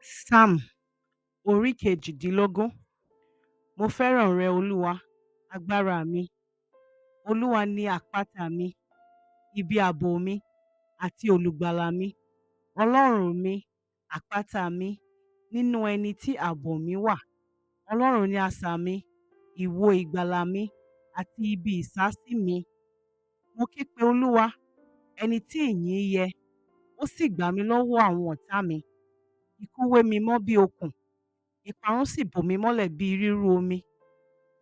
Sáàmù orí kejìdínlógún. Mo fẹ́ràn rẹ, Olúwa, agbára mi. Olúwa ni àpáta mi, ibi ààbò mi, àti olùgbàlà mi. Ọlọ́run mi, àpáta mi, nínú ẹni tí ààbò mi wà. Ọlọ́run ni asà mi, ìwo ìgbàlà mi, àti ibi ìsásí mi. Mo ké pe Olúwa, ẹni tí ìyìn yẹ, ó sì gbà mí lọ́wọ́ àwọn ọ̀tá mi. Ikú wé mi mọ́ bí okùn, ìparun sì bò mí mọ́lẹ̀ bí rírú omi.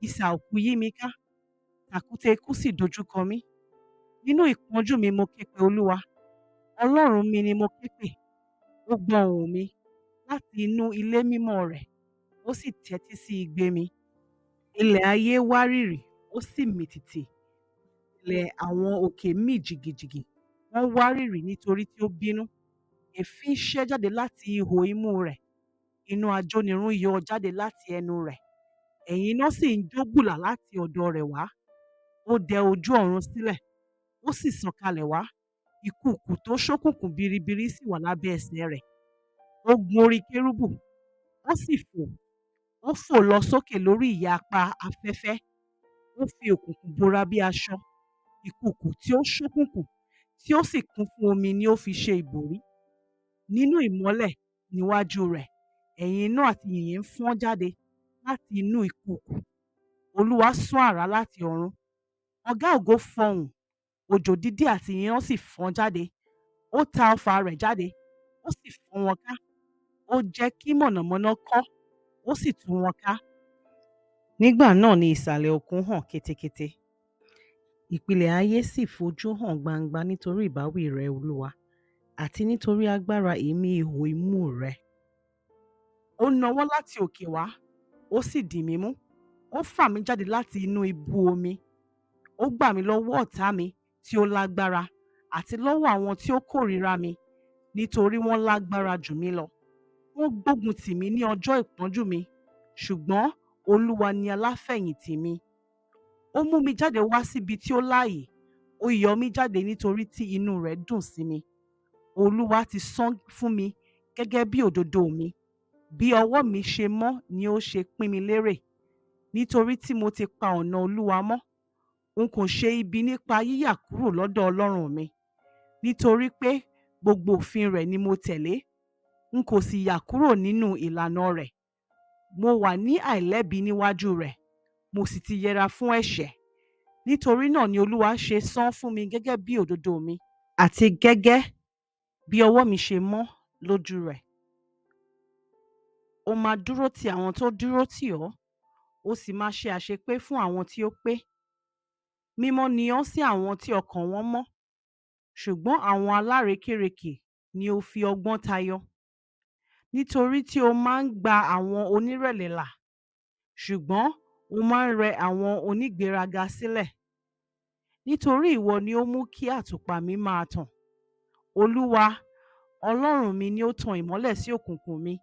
Isà òkú yí mi ká, tàkúté ikú sì dojúkọ mí. Nínú ìpọ́njú mi mo ké pe Olúwa, Ọlọ́run mi ni mo ké pè. Ó gbọ́ ohùn mi láti inú ilé mímọ́ rẹ̀, ó sì tẹ́tí sí igbe mi. Ilẹ̀ ayé wárìrì, ó sì mì tìtì, ilẹ̀ àwọn òkè mì jìgìjìgì, wọ́n wárìrì nítorí tí ó bínú. Èéfín ṣẹ́ jáde láti ihò imú rẹ̀, iná ajónirun yọ jáde láti ẹnu rẹ̀, ẹ̀yìn iná sì ń jó gbùlà láti ọ̀dọ̀ rẹ̀ wá. Ó dẹ ojú ọ̀run sílẹ̀, ó sì sọ̀kalẹ̀ wá, ìkùùkuu tó ṣókùnkùn biribiri sì wà lábẹ́ ẹsẹ̀ rẹ̀. Ó gun orí kérúbù, ó sì fò, ó fò lọ sókè lórí ìyapa afẹ́fẹ́. Ó fi òkùnkùn bora bí aṣọ, ìkùùkuu tí ó ṣókùnkùn tí ó sì kún fún omi ni ó fi ṣe ìbòrí. Nínú ìmọ́lẹ̀ níwájú rẹ̀, ẹ̀yìn iná àti yìnyín ń fọ́n jáde láti inú ìkùùkuu. Olúwa sán àrá láti ọ̀run, Ọ̀gá-ògo fọhùn, òjò dídí àti iná sì fọ́n jáde. Ó ta ọfà rẹ̀ jáde, ó sì fọ́n wọn ká. Ó jẹ́ kí mọ̀nàmọ́ná kọ́, ó sì tú wọn ká. Nígbà náà ni ìsàlẹ̀ òkun hàn ketekete, ìpìlẹ̀ ayé sì fojú hàn gbangba nítorí ìbáwí rẹ, Olúwa, àti nítorí agbára èémí ihò imú rẹ. Ó nawọ́ láti òkè wá, ó sì dì mí mú, ó fà mí jáde láti inú ibú omi. Ó gbà mí lọ́wọ́ ọ̀tá mi tí ó lágbára, àti lọ́wọ́ àwọn tí ó kórìíra mi, nítorí wọ́n lágbára jù mí lọ. Wọ́n gbógun tì mí ní ọjọ́ ìpọ́njú mi, ṣùgbọ́n Olúwa ni aláfẹ̀yìntì mi. Ó mú mi jáde wá síbi tí ó láàyè, ó yọ mí jáde nítorí tí inú rẹ̀ dùn sí mi. Olúwa ti san fún mi gẹ́gẹ́ bí òdodo mi, bí ọwọ́ mi ṣe mọ́ ni ó ṣe pín mi lérè. Nítorí tí mo ti pa ọ̀nà Olúwa mọ́, n kò ṣe ibi nípa yíyà kúrò lọ́dọ̀ Ọlọ́run mi. Nítorí pé gbogbo òfin rẹ̀ ni mo tẹ̀lé, n kò sì yà kúrò nínú ìlànà rẹ̀. Mo wà ní àìlẹ́bi níwájú rẹ̀, mo sì ti yẹra fún ẹ̀ṣẹ̀. Nítorí náà ni Olúwa ṣe san fún mi gẹ́gẹ́ bí òdodo mi, àti gẹ́gẹ́ bí ọwọ́ mi ṣe mọ́ lójú rẹ̀. Ó máa dúró ti àwọn tó dúró tì ọ́, ó sì máa ṣe àṣepé fún àwọn tí ó pé. Mímọ́ ni ọ́ sí àwọn tí ọkàn wọn mọ́, ṣùgbọ́n àwọn alárekérekè ni ó fi ọgbọ́n tayọ. Nítorí tí ó máa ń gba àwọn onírẹ̀lẹ̀ là, ṣùgbọ́n ó máa ń rẹ àwọn onígbéraga sílẹ̀. Nítorí ìwọ ni ó mú kí àtùpà mi máa tàn. Olúwa, Ọlọ́run mi ni ó tan ìmọ́lẹ̀ sí òkùnkùn mi.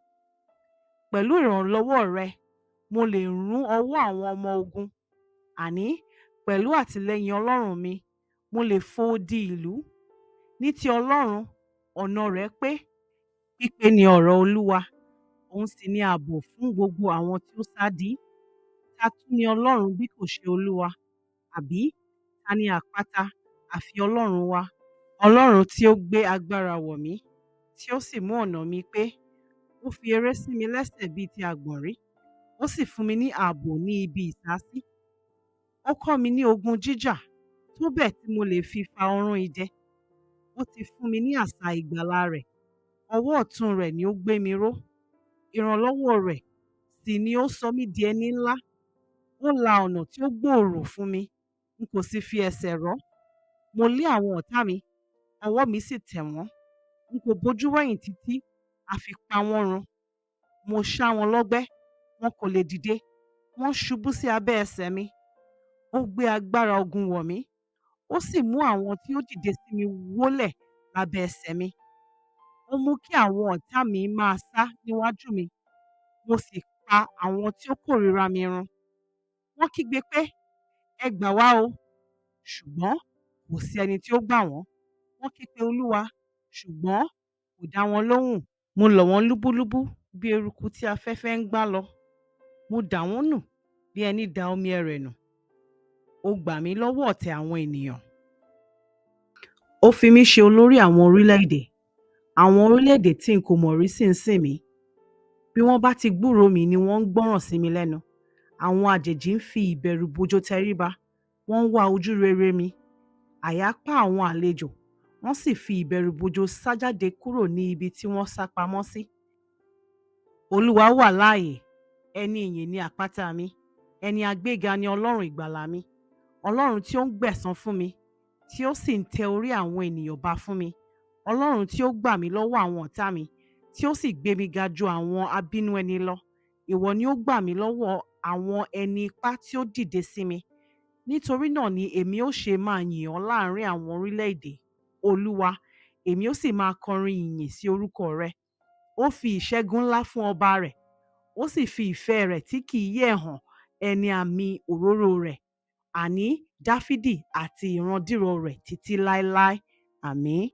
Pẹ̀lú ìrànlọ́wọ́ rẹ, mo lè rún ọwọ́ àwọn ọmọ ogun. Àní, pẹ̀lú àtìlẹ́yìn Ọlọ́run mi, mo lè fo odi ìlú. Ní ti Ọlọ́run, ọ̀nà rẹ̀ pé, pípé ni ọ̀rọ̀ Olúwa, òun sì ni ààbò fún gbogbo àwọn tí ó sádi. Ta tún ni Ọlọ́run bí kò ṣe Olúwa? Àbí ta ni àpáta àfi Ọlọ́run wa? Ọlọ́run tí ó gbé agbára wọ̀ mí, tí ó sì mú ọ̀nà mi pé. Ó fi eré sí mi lẹ́sẹ̀ bí ti àgbọ̀nrín, ó sì fún mi ní ààbò ní ibi ìsásí. Ó kọ́ mi ní ogun jíjà, tó bẹ́ẹ̀ tí mo lè fi fa ọrun idẹ. Ó ti fún mi ní asà ìgbàlà rẹ̀, ọwọ́ ọ̀tún rẹ̀ ni ó gbé mi ró. Ìrànlọ́wọ́ rẹ̀ sì ni ó sọ mí di ẹni ńlá. Ó la ọ̀nà tí ó gbòòrò fún mi, n kò sì fi ẹsẹ̀ rọ́. Mo lé àwọn ọ̀tá mi, ọwọ́ mi sì tẹ̀ wọ́n. N kò bojú wẹ̀yìn títí a fi pa wọ́n run. Mo ṣá wọn lọ́gbẹ́, wọn kò lè dìde, wọ́n ṣubú sí abẹ́ ẹsẹ̀ mi. Ó gbé agbára ogun wọ̀ mí, ó sì mú àwọn tí ó dìde sí mi wólẹ̀ lábẹ́ ẹsẹ̀ mi. Ó mú kí àwọn ọ̀tá mi máa sá níwájú mi, mo sì pa àwọn tí ó kórìíra mi run. Wọ́n kígbe pé, Ẹ gbà wá o! Ṣùgbọ́n kò sí ẹni tí ó gbà wọ́n. Wọ́n ké pe Olúwa, ṣùgbọ́n kò dá wọn lóhùn. Mo lọ̀ wọ́n lúbúlúbú, bí eruku tí afẹ́fẹ́ ń gbá lọ. Mo dà wọ́n nù bí ẹní da omi ẹrẹ̀ nù. Ó gbà mí lọ́wọ́ ọ̀tẹ̀ àwọn ènìyàn. Ó fi mí ṣe olórí àwọn orílẹ̀-èdè. Àwọn orílẹ̀-èdè tí n kò mọ̀ rí sì ń sìn mí. Bí wọ́n bá ti gbúròó mi ni wọ́n ń gbọ́ràn sí mi lẹ́nu. Àwọn àjèjì ń fi ìbẹ̀rùbojo tẹríba, wọ́n ń wá ojú rere mi. Àyà pa àwọn àlejò, wọ́n sì fi ìbẹ̀rùbojo sá jáde kúrò ní ibi tí wọ́n sá pamọ́ sí. Olúwa wà láàyè, ẹni ìyìn ni àpáta mi, ẹni agbéga ni Ọlọ́run ìgbàlà mi. Ọlọ́run tí ó ń gbẹ̀san fún mi, tí ó sì ń tẹ orí àwọn ènìyàn ba fún mi. Ọlọ́run tí ó gbà mí lọ́wọ́ àwọn ọ̀tá mi, tí ó sì gbé mi ga ju àwọn abínú ẹni lọ. Ìwọ ni ó gbà mí lọ́wọ́ àwọn ẹni ipá tí ó dìde sí mi. Nítorí náà ni èmi ó ṣe máa yìn ọ́ láàrín àwọn orílẹ̀-èdè, Olúwa, èmi ó sì máa kọrin ìyìn sí orúkọ rẹ. Ó fi ìṣẹ́gun ńlá fún ọba rẹ̀, ó sì fi ìfẹ́ rẹ̀ tí kì í yẹ̀ hàn ẹni àmì òróró rẹ̀, àní Dáfídì àti ìrandíran rẹ̀ títí láéláé. Àmín.